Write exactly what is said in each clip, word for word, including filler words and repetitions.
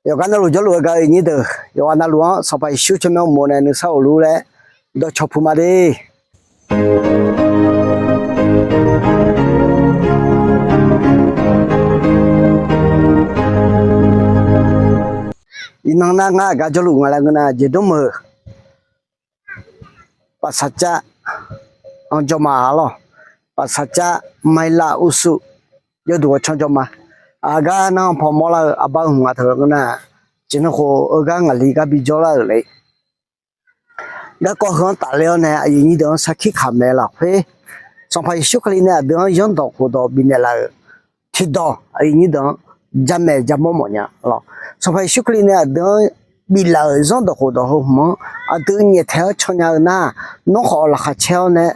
Yawqgar navluf jawrluf-eu gaq-eu iqnyir deuq, yawqghaq navluf-anr Sanqpaq Yeqsur tsawrmyanr uqmov nae nuisar ghoflur laer dawqcawq puq ma de. Iqnan nar ngar aqgar jawrluf nga laer ngeur nar, jeqdmr meuq Pafsaqcav-anr jawr ma arlawq. Pafsaqcav Mailav Ursuf yawduq-eu canr jawr ma. Aqgar nar-anr paw mawrlar-eu aqbar hmq nga teu-eu ngeur nar, jeqnan khof-eu gar ngaqli gar bijawr lar-euq le. Garkawv heu-anr tafler-awr nae aqyuif nyir deuq-anr sarkir kaq mae lafkhoer, Sanqpaq Yeqsur Kali nae aqdui-anr zanrdawq khofdawq bifnaeq laf-euq tiqdawq aqyuif nyir deuq-anr jamaeq jamawr mawfnya lawq. Sanqpaq Yeqsur Kali nae aqdui-anr biflaf-euq zanrdawq khofdawq heu hmq-anr aqdui nyaeftaeq-awr caw nya-eu nar, nawr khawf laqkhaq caer-awr nae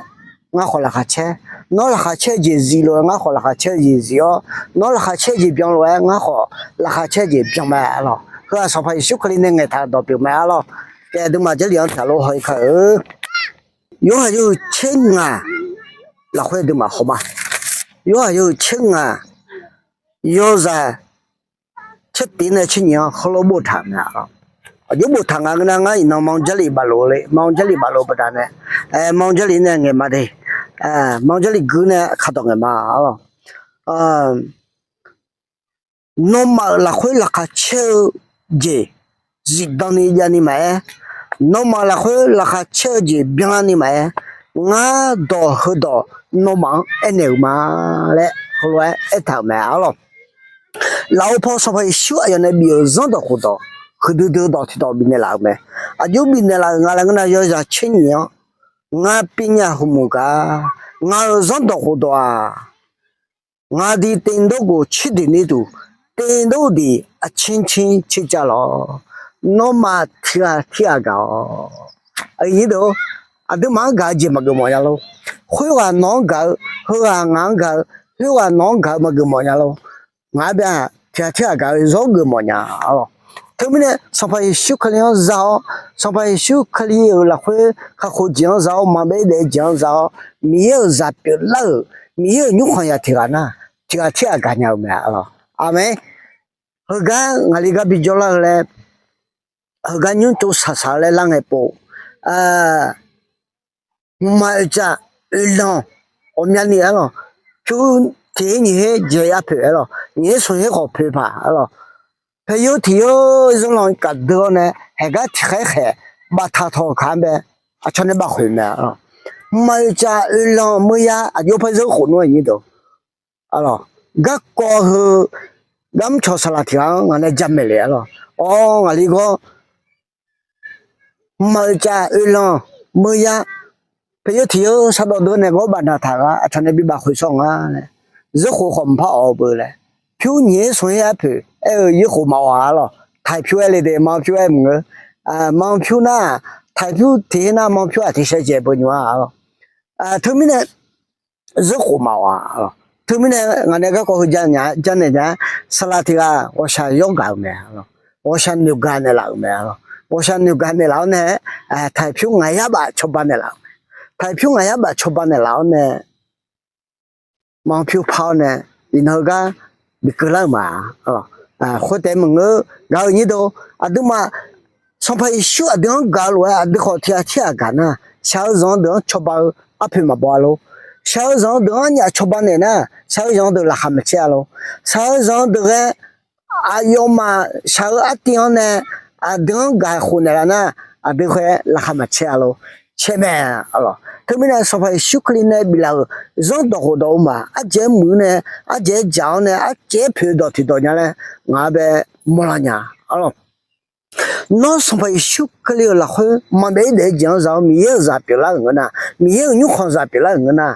ngar khawf laqkhaq caer. Nawr laqkhaq caer-eu jeq zif lof-aer ngar khawf laqkhaq caer-eu jeq zif-awr, nawr laqkhaq caer-eu jeq byan lof-aer ngar khawf laqkhaq caer-eu jeq byan mae arlawq. Heu-aq Sanqpaq Yeqsur Kali nae ngaeqtaq-euq dawq pyeuf mae arlawq. Taef aqduimaf Jarlif-anr taqlof haw-ir kar-eu. Yorhaq yawhuiq tser ngaq lafkhoer aqduimaf haw ma. Yorhaq yawhuiq tser ngaq yawzaq tser tiq nae tser nyiq-anr heulof boftaq mae arlawq. Aqjox boftaq nga ngeur nar, ngar iqnan ma-anr Jarlif baflof le, ma-anr Jarlif baflof baqdanae, ma-anr Jarlif nae ngaeq ma de. Ma-anr Jarlif gui nae kaqdawq ngaeq ma arlawq. Nawmaf-euq lafkhoer laqkhaq caer-eu jeq zifdan ni jav ni maqaer, nawmaf lafkhoer laqkhaq caer-eu jeq byanni maqaer, ngar dawq heudawq nawmaf-anr aernaeq-euq ma laer heulof-aer aertaq-euq mae arlawq. Lafov paw Sanqpaq Yeqsur aqyawf nae bif-euq zanrdawq khofdawq huiqdui dui-eu dawq tiqdawq bifnaeq laf-euq mae. Aqjox bifnaeq laf-euq nga laer ngeur nar, yawzaq tser nyiq-anr ngar pirnya heumoq gar, ngaq-euq zanrdawq khofdawq-aq, ngaq diq teqdawrgoq cirdiq ni duq, teqdawr diq aqcir cir circav lawq. Nawmaf tiqghaq tirghaq gaq-awq. Aqyuif nyir deuq-or, aqduimaf-anr gaq-eu jeq maqgeuf mawf nya lor. Khoerghaq nawq-anr gaq-eu, heughaq ngaq-anr gaq-eu, khoerghaq nawq-anr gaq-eu maqgeuf mawf nya lor. Ngaq-anr bae-aq tiqghaq tirghaq gaq-eu zawr geuf mawf nya arlawq. Teumirnae Sanqpaq Yeqsur Kali-anr za-awr, Sanqpaq Yeqsur Kali-euq lafkhoer kakhof jeq-anr za-awr, maqbae daef-eu jeq-anr za-awr, Miqyaer-euq zaq pyeuflar-euq, Miqyaer-euq nymrkhanq zaq tiqghaq nar, tiqghaq tirghaq gaqnya-eu mae arlawq. Aqmeq. Heugar ngaqli gar bijawr lar-eu laer, heugar nymr tsov saqsaq-eu laer lar ngae pov, hmqmaq oeqcaf oeqlanq ghawqmyani arlawq, pyur tiq her nyiq her jeq arpoeq arlawq, nyiq her smq her khawf poeq paq arlawq, paeqyoer tiq yoer zanrlanq kaf dui-awr nae, haeqgar tiqkhaer khaeq baftaq tawq kaq-anr bae, aqcawq nae bavkhoeq mae arlawq. Hmqmaq oeqcaf oeqlanq meuya aqjox par zeur khof nmr aqnyir deuq arlawq. Garkawv heu garmr cawq saqlaq tiq ghaq-anr ngaq nae jamaeq le arlawq. Awr, ngaqli gawr hmqmaq oeqcaf oeqlanq meuya paeqyoer tiq yoer sardawv deuq nae gawr bafnaq taq gar aqcawq nae bi bavkhoeq sawr nga laer, zeur khof khawf mqpar awq-eu beu laer, pyur nyiq her smq her arpoeq aer-eu yaer khof maqawq-a arlawq. Taiq pyur aer le de, manr pyur aer maqngeur. Manr pyur nar, taiq pyur tiq her nar manr pyur-aq tiq shaevdzaeq beu nymr-a arlawq. Teumirnae zeur khof maqawq-a arlawq. Teumirnae ngaq nae garkawv heu janaeq nya-aer, saqlaq tiq ghaq ghawqshaq yawr gaq-eu mae arlawq. Ghawqshaq noeqgaq naeqlaf-euq mae arlawq. Ghawqshaq noeqgaq naeqlaf-awr nae, taiq pyur ngaq yar baf cawba naeqlaf-euq mae. Taiq pyur ngaq yar baf cawba naeqlaf-awr nae, manr pyur par-awr nae, iqnan heugar bi keuvlar-euq ma. Khoertaef maqngeur, gaq-eu nyir deuq, aqduimaf Sanqpaq Yeqsur aqdui-anr gaq-eu lof-aer aqdui khawf tiq ghaq tirghaq gaq nar, shaq-eu zanq-anr deuq-anr cawba-eu arpoeq maqbaw-a lor. Shaq-eu zanq-anr deuq-anr nyaf cawba naeq nar, shaq-eu zanq-anr deuq laqkhaq maqcaer-a lor. Shaq-eu zanq-anr deuq ghae aqyawfmaf shaq-eu artiv-anr nae aqdui-anr gaq khof naeqlaf nar, aqdui khaer laqkhaq maqcaer-a lor. Caer mae arlawq. Teumirnae Sanqpaq Yeqsur Kali nae biflaf-euq zanrdawq khofdawq-eu ma ardzaeq-aer muiq-awr nae, ardzaeq-aer dzaq-awr nae, ardzaeq-aer poeq-eu dawq tiqdawq nya laer ngaq-anr bae mawrlar nya arlawq. Nawr Sanqpaq Yeqsur Kali-euq lafkhoer maqbaef-ir daef-eu jeq-anr za-awr, Miqyaer-euq zaq pyeuflar-euq ngeur nar, Miqyaer-euq nymrkhanq zaq pyeuflar-euq ngeur nar,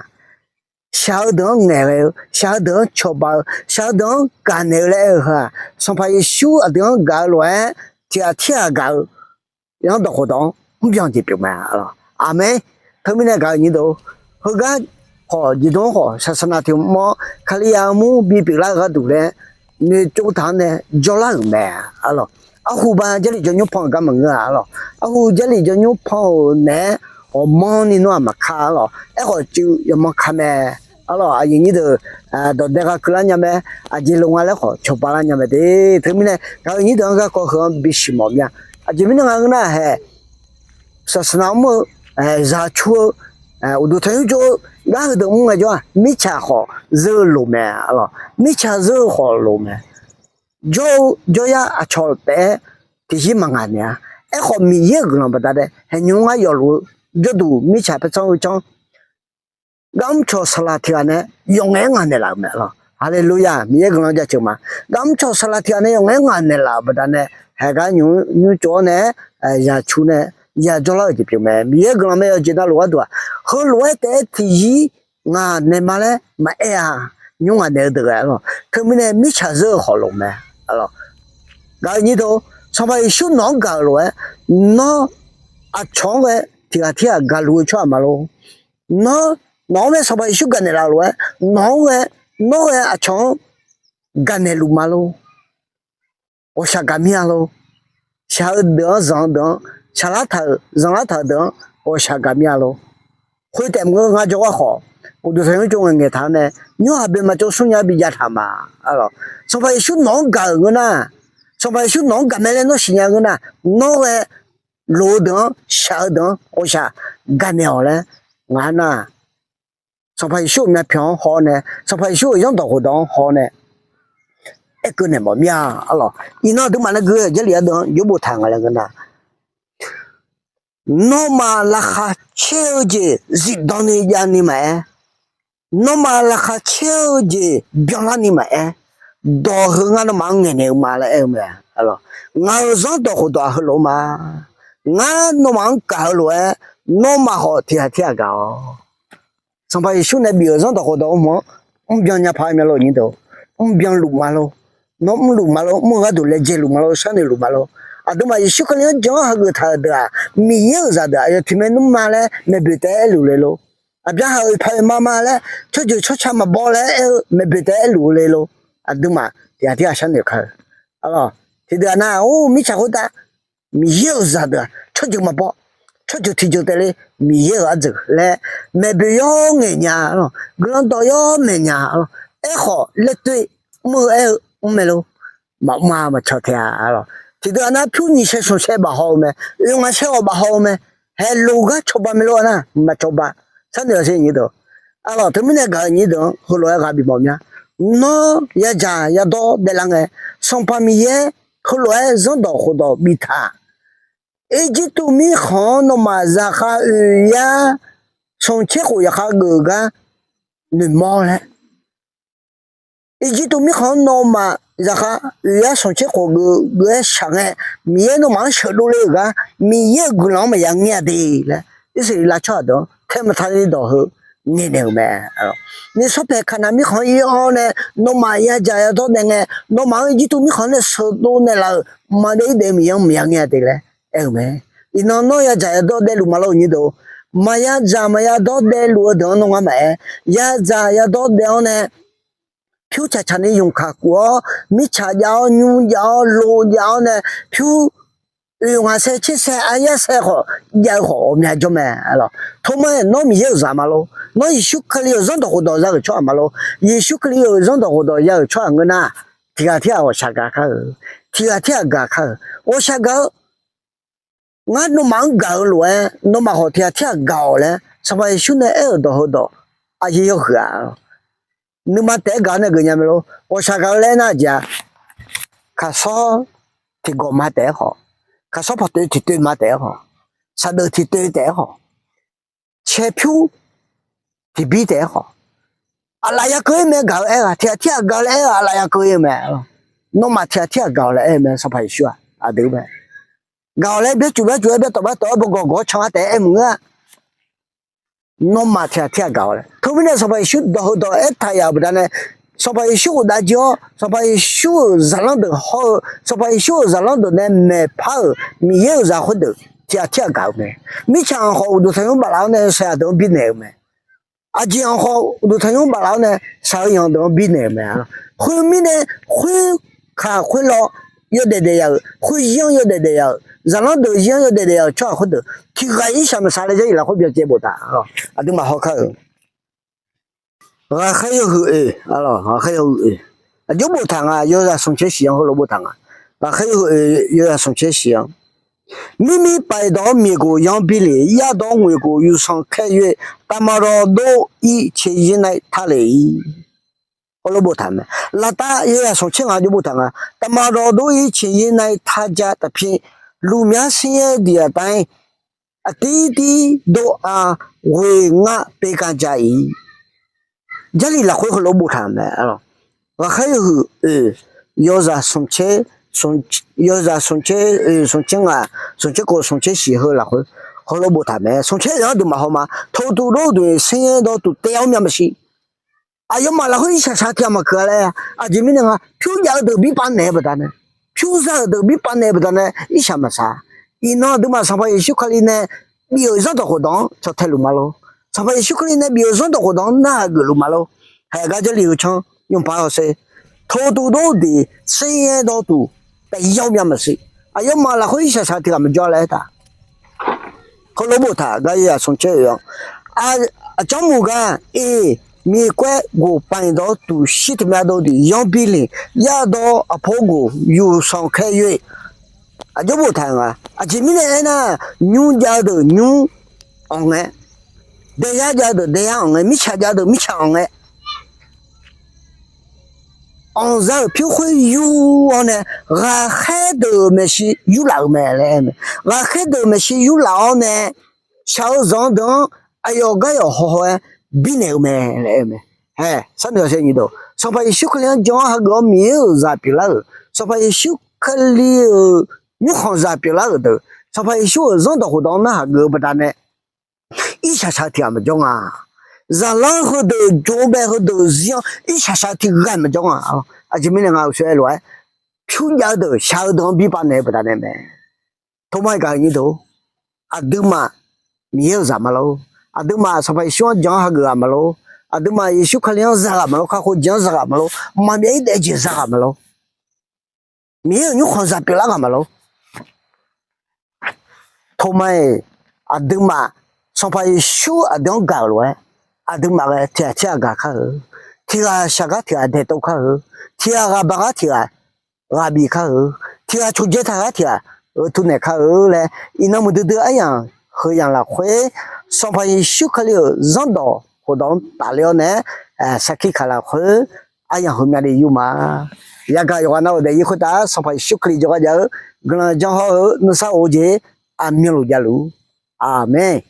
shaq-eu deuq-anr ngaeqghae-eu, shaq-eu deuq-anr cawba-eu, shaq-eu deuq-anr gaqnaeq-eu laer aer-eu heu-aq, Sanqpaq Yeqsur aqdui-anr gaq-eu lof-aer tiq ghaq tirghaq gaq-eu zanrdawq khofdawq-anr mrbyan jeq pyeuf mae. Aqmeq. Teumirnae gaq-eu nyir deuq, heugar khawf jeqdmr-anr khawf saqsaqnav tiq mr-awr Kali-aq armur bipyeuf lar-eu gharduq laer noeqtsov taq-anr nae jawrlar-euq mae arlawq. Arhu ba Jarlif jawrnymr pan-euq gar maqngeur-a arlawq. Arhu Jarlif jawrnymr pan-euq naeq-aer ghawqmanrni nawr-aq maqka arlawq. Aerkhawf cuiv yawqman ka mae. Arlawq, aqyuif nyir deuq, dawqdae gha keuvlar nya mae. Aqjeq loq nga laer khawf cawba lar nya mae de. Teumirnae gaq-eu nyir deuq-anr garkawv heu-anr bisiq mawf mir-a. Aqjeq mirnae nga ngeur nar-aq, haeq, saqsaqnav mr-eu, zaq cu-eu, uqduq tanqnymr jov-eu gar heudeuq mr ngaejawr-aq, mirtsaq khawf zeur-eu loq mae. Arlawq, mirtsaq zeur-eu khawf loq mae. Jawr-eu jawryar aqcawq taef-aer tiqzir maqngaq naeq-a. Aerkhawf, Miqyaer-euq guiqlanq baqdanae haeqnymr ngar yawfluf-eu jawrduq mirtsaq paertsanr-eu canr, garmr cawq saqlaq tiq ghaq nae yawf ngaef-aer ngaq naeqlaf-euq mae. Arlawq, haleluya, Miqyaer guiqlanq jaceuq ma. Garmr cawq saqlaq tiq ghaq nae yawf ngaef-aer ngaq naeqlaf-euq baqdanae, haeq gar nymr cawv-awr nae, zaq cu nae, ya jawrlar-eu jeq pyeuf mae. Miqyaer guiqlanq mae yawqjeq navluf gharduq-aq, heulof-aer taef-aer tiqzir ngaq naeq ma laer maqaer-a. Nymr ngaq naeq-eu deuq ghae-a lawq. Teumirnae mirtsaq zeur-eu khawf loq mae. Arlawq, gaq-eu nyir deuq, Sanqpaq Yeqsur nawq-anr gaq-euq lof-aer, nawr aqcawq-anr ghae tiq ghaq tirghaq gaqluf-eu tsawrhaq ma lor. Nawr, nawq-anr ghae Sanqpaq Yeqsur gaqnaeq laf-eu lof-aer, nawq-anr ghae, nawr ghae aqcawq-anr gaqnaeq luf ma lor. Ghawqshaq gaq mir-a lor. Shaq-eu deuq-anr, zanq-eu deuq-anr, shaqlar taq-euq, zanqlar taq-euq deuq-anr ghawqshaq gaq mir-a lor. Khoertaef maqngeur, ngar jawrgar khawf uqduq tanqnymr tsov ngaeqngaeq taq-awr nae, nymr haq beu maqtsov smr nya-eu bi jav taq ma. Arlawq, Sanqpaq Yeqsur nawq-anr gaq-euq ngeur nar, Sanqpaq Yeqsur nawq-anr gaq mae laer nawr siqnya ngeur nar, nawr ghae loq-eu deuq-anr, shaq-eu deuq-anr ghawqshaq gaqnaeq-awq laer, ngaq nar, Sanqpaq Yeqsur-euq myavpyawq-anr haw-awr nae, Sanqpaq Yeqsur-euq zanrdawq khofdawq-anr haw-awr nae, aerkeuv naeq mawf mir-a. Arlawq, iqnan aqduimaf nae gui-eu Jarlif ardanq-anr yawbof taq nga laer ngeur nar, nawmaf laqkhaq caer-eu jeq zifdan ni jav ni maqaer, nawmaf laqkhaq caer-eu jeq byanlar ni maqaer, dawq heu ngar nawmaf-anr ngaeqnaeq-eu ma laer aer-eu mae. Ngaq-euq zanrdawq khofdawq-aq heulof-eu ma. Ngar nawmaf-anr gaq-eu lof-aer, nawmaf khawf tiq ghaq tirghaq gaq-awq. Sanqpaq Yeqsur nae bif-euq zanrdawq khofdawq-anr mq-anr mrbyan nya paq-aer mya lor nyir deuq, mrbyan luf ma lor. Nawr mrluf ma lor, mr-eu gharduq laejae luf ma lor, sharnoeq luf ma lor. Aqduimaf Yeqsur Kali-anr jan-anr hageuf taq-euq deuq-aq, Miqyaer-euq zaqdeuq aqyawf tiq maernmr ma laer maeqboeq taef-aer aerluf le lor. Aqbyaqhaq-euq paq-aer ma ma laer tsawrjeuq tsawrca maqbaw laer aer-eu maeqboeq taef-aer aerluf le lor. Aqduimaf tiq ghaq tirghaq sharnoeq kar-eu. Arlawq, tiqdeuq-aq nar-aq, or, mirtsaq khoertav Miqyaer-euq zaqdeuq-aq tsawrjeuq maqbaw, tsawrjeuq tiqjeuq taef le, Miqyaer-euq arjeuq laer maeqboeq yawr ngaeq nya-a. Guiqlanq dawq yawr maeq nya-a. Aerkhawf laer toer mr-eu aer-eu mr mae lor. Maqmr-a, maqcawq taef-a. Arlawq, tiqdeuq-aq nar pyur nyiq shaer smq shaer baf haw-eu mae. Oe ngaq shaer ghawq baf haw-eu mae. Haeq loq gar cawba mae lor-a nar, maqcawba. Sharnoeq-awq sher nyir deuq. Arlawq, teumirnae gaq-eu nyir deuq-anr heulof-aer ghaq bif mawf mya. Nawr yadzaq yadawr daeflar ngae, Sanqpaq Miqyaer heulof-aer zanrdawq khofdawq biftaq. Irjirtuv mirkhanq-anr nawmaf zaqkhav oeq yar smq tser khof zaqkhav geuf-eu gar noeqmawr laer, Irjirtuv mirkhanq-anr nawmaf zaqkhav oeq yar smq tser khof geuf-eu geuf-aer shaq ngae, Miqyaer nawmaf-anr sheuqdov le-euq gar Miqyaer-euq guiqlanq-anr maqya ngaer-a de laer, Irsaqleqlav tsawrhaq deuq-anr tae maqtaq ni dawq heu ngaeqnaeq-euq mae. Ni sawrpaeq Kaqnaq mirkhanq-anr ir-awr nae, nawmaf yadzaq yadawr daef ngae, nawmaf-anr Irjirtuv mirkhanq-anr nae sheuqdov naeqlaf-euq maqdaef ir daef-eu Miqyaer-anr maqya ngaer-a de laer aer-euq mae. Iqnan nawr yadzaq yadawr daefluf ma lor nyir deuq. Maqya dzaq maqya dawr daefluf-eu deuq-anr nawr ngar maqaer. Yadzaq yadawr daef-awr nae pyur tsaqtsaq ni yumq kaq kuf-awr, mirtsaq jav-awr, nymr jav-awr, lo jav-awr nae pyur oeq ngaq saer tser saer aryar saer khawf jav-eu khawf ghawqmya jawr mae. Arlawq, Tormar-aer, nawr Miqyaer-euq zaq ma lor. Nawr Yeqsur Kali-euq zanrdawq khofdawq za-euq tsawrhaq ma lor. Yeqsur Kali-euq zanrdawq khofdawq ya-euq tsawrhaq ngeur nar, tiq ghaq tirghaq ghawqshaq gaq kar-euq, tiq ghaq tirghaq gaq kar-euq, ghawqshaq gaq-eu. Ngar nawmaf-anr gaq-eu lof-aer, nawmaf khawf tiq ghaq tirghaq gaq-awq laer Sanqpaq Yeqsur nae aer-euq dawq heudawq, aqyuif yawhuiq-aq, nuima taef-aer gaq-awr nae geufnya mae lor. Ghawqshaq gaq-eu laer aernar-aq jeq-a, kaqsawr tiqgawq ma taef-aer khawf, kaqsawr pawqtoev tiqtoev ma taef-aer khawf, saqdeuf tiqtoev taef-aer khawf, caerpyur tiqbir taef-aer khawf, aqlaf ya keuv-ir mae. Gaq-eu aer-aq, tiq ghaq tirghaq gaq-eu laer aer-eu aqlaf ya keuv-ir-eu mae. Nawmaf tiq ghaq tirghaq gaq-awq laer aer-eu mae. Sanqpaq Yeqsur-aq aqdui-eu mae. Gaq-awq laer byaercuf byaercuf-aer byaerdawq byaerdawq-aer bawgawq gawq-awr can-a taef-aer aer maqngeur-a. Nawmaf tiq ghaq tirghaq gaq-awq laer. Teumirnae Sanqpaq Yeqsur dawq heudawq aertaq yaf-euq baqdanae, Sanqpaq Yeqsur ghofdav jir-awr, Sanqpaq Yeqsur-euq zaqlanr deuq hawr-eu, Sanqpaq Yeqsur-euq zaqlanr deuq nae maeqpar-euq Miqyaer-euq zaq khoerdeuq tiq ghaq tirghaq gaq-eu mae. Mirtsaq-anr khawf uqduq tanqnymr baflaf-awr nae yawshaef-aq deuq-anr birnaeq-euq mae. Aqjeq-anr khawf uqduq tanqnymr baflaf-awr nae shaq-eu yanq deuq-anr birnaeq-euq mae. Khoermirnae, khoerkaq khoerlaw yawdaef daef ya-euq, khoerzir-anr yawdaef daef ya-euq, zaqlanr deuq zir-anr yawdaef daef ya-euq tsawrhaq khoerdeuq tiq ghaq irshaq maqsaq laer Jarlif lafkhoer byacaevbof taq. Aqduimaf hawkar-euq Ghaqkhaer yawhuiq oeq, ghaqkhaer yawhuiq oeq, aqjox boftaq nga, yawzaq smq caer shiq-anr heulof boftaq nga. Ghaqkhaer yawhuiq oeq, yawzaq smq caer shiq-anr, mirmir paif dawq-anr maeqghof yanr birle, yadawq-anr ngoeqghof yawsanq kaer yoer, taqmaqdawq dov-ir caerzir nar-ir tar le-ir. Heulof boftaq mae. Laftav yawzaq smq caer ngaq aqjox boftaq nga, taqmaqdawq dov-ir caerzir nar-ir tar jar taqpir, lufmyar siryaer diq-aq tav-ir, aqdir dir dov-a ghoe ngar per gar jar-ir. Jarlif lafkhoer heulof boftaq mae. Ghaqkhaer yawhuiq oeq, yawzaq smq caer, yawzaq smq caer oeq, smq caer ngaq, smq caer khof, smq caer shiq heu lafkhoer heulof boftaq mae. Smq caer oeq-anr aqduimaf hawma, tawqtuq dov-eu deuq siryaer dawr tuq taef-awr myav maqshir. Aqyawfmaf lafkhoer irshaq shaq tiq ghaq maqkeuv-a laer, aqjeq mirnae nga, pyur jav-eu deuq birpav naeq-eu baqdanae, pyur za-euq deuq birpav naeq-eu baqdanae irshaq maqshaq. Iqnan aqduimaf Sanqpaq Yeqsur Kali nae bif-euq zanrdawq khofdawq-anr cawtae luf ma lor. Sanqpaq Yeqsur Kali nae bif-euq zanrdawq khofdawq-anr narhaq geufluf ma lor. Haeq gar Jarlif heu canr nymrpaq hawsher, tawqtuq dov-eu deuq siryaer dawr tuq taef-awr myav maqshir. Aqyawfmaf lafkhoer irshaq shaq tiq ghaq maqjawr laer aertaq. Heulof boftaq gar yawzaq smq caer oeq-anr, aqcawq mr gar-e, miqkoer ghof paif dawq-anr tuq shir tiq myav dov diq yanr birle, yadawq aqpawr ghof yawsanq kaer yoer. Aqjox boftaq nga. Aqjeq mirnae aernar, nymr jav-eu deuq nymr anq ngae, daeyar jav-eu deuq daeyar anq ngae, mirtsaq jav-eu deuq mirtsaq anq ngae, anqza-euq pyur khoer yur-awr nae, ghaqkhaer deuq-euq maeqshi yurlaf-euq mae laer aer mae. Ghaqkhaer deuq-euq maeqshi yurlaf-awr nae, shaq-eu zanq-eu deuq-anr aqyawf gar yawq haw haw-aer birnaeq-eu mae laer aer-eu mae. Haeq, sharnoeq hawsher nyiq deuq, Sanqpaq Yeqsur Kali-anr jan-anr hageuf-awr Miqyaer-euq zaq pyeuflar-euq, Sanqpaq Yeqsur Kali-euq nymrkhanq zaq pyeuflar-euq deuq, Sanqpaq Yeqsur-euq zanrdawq khofdawq-anr narhaq geuf-eu baqdanae irshaq shaq tiq ghaq maqjawr nga. Zaqlanr heudeuq jov-eu bae heudeuq zir-anr irshaq shaq tiq ghaq maqjawr nga. Aqjeq mirnae nga uqshoe aerlof-aer, pyur jav-eu deuq shaq-eu deuq-anr birpav naeq-eu baqdanae mae. Toma-iq gaq-eu nyiq deuq, aqduimaf Miqyaer-euq zaq ma lor. Aqduimaf Sanqpaq Yeqsur-anr jan-anr hageuf ghaq ma lor. Aqduimaf Yeqsur Kali-anr za ghaq ma lor. Kakhof jeq-anr za ghaq ma lor. Maqbyav-ir daef jeq za ghaq ma lor. Miqyaer-euq nymrkhanq zaq pyeuflar ghaq ma lor. Toma-iq, aqduimaf Sanqpaq Yeqsur aqdui-anr gaq-euq lof-aer, aqduimaf ghae tiq ghaq tirghaq gaq kar-eu, tiq ghaq shaq gar tiq ghaq daeqtov kar-eu, tiq ghaq ghaq baq gar tiq ghaq ghaq bif kar-eu, tiq ghaq coqdzae taq gar tiq ghaq-eu tuvnaeq kar-eu laer, iqnan muiqdui dui aryamq heu yamq lafkhoer, Sanqpaq Yeqsur Kali-euq zanrdawq khofdawq-anr tafler-awr nae, sarkir kaq lafkhoer aryamq heumyav de yur ma. Yagaq yawqghaq nav-euq daefzir khoertav Sanqpaq Yeqsur Kali jawrgar jav-eu guiqlanq janr hawr-eu nuisar of-eu jeq aqmyanluf javluf. Aqmeq.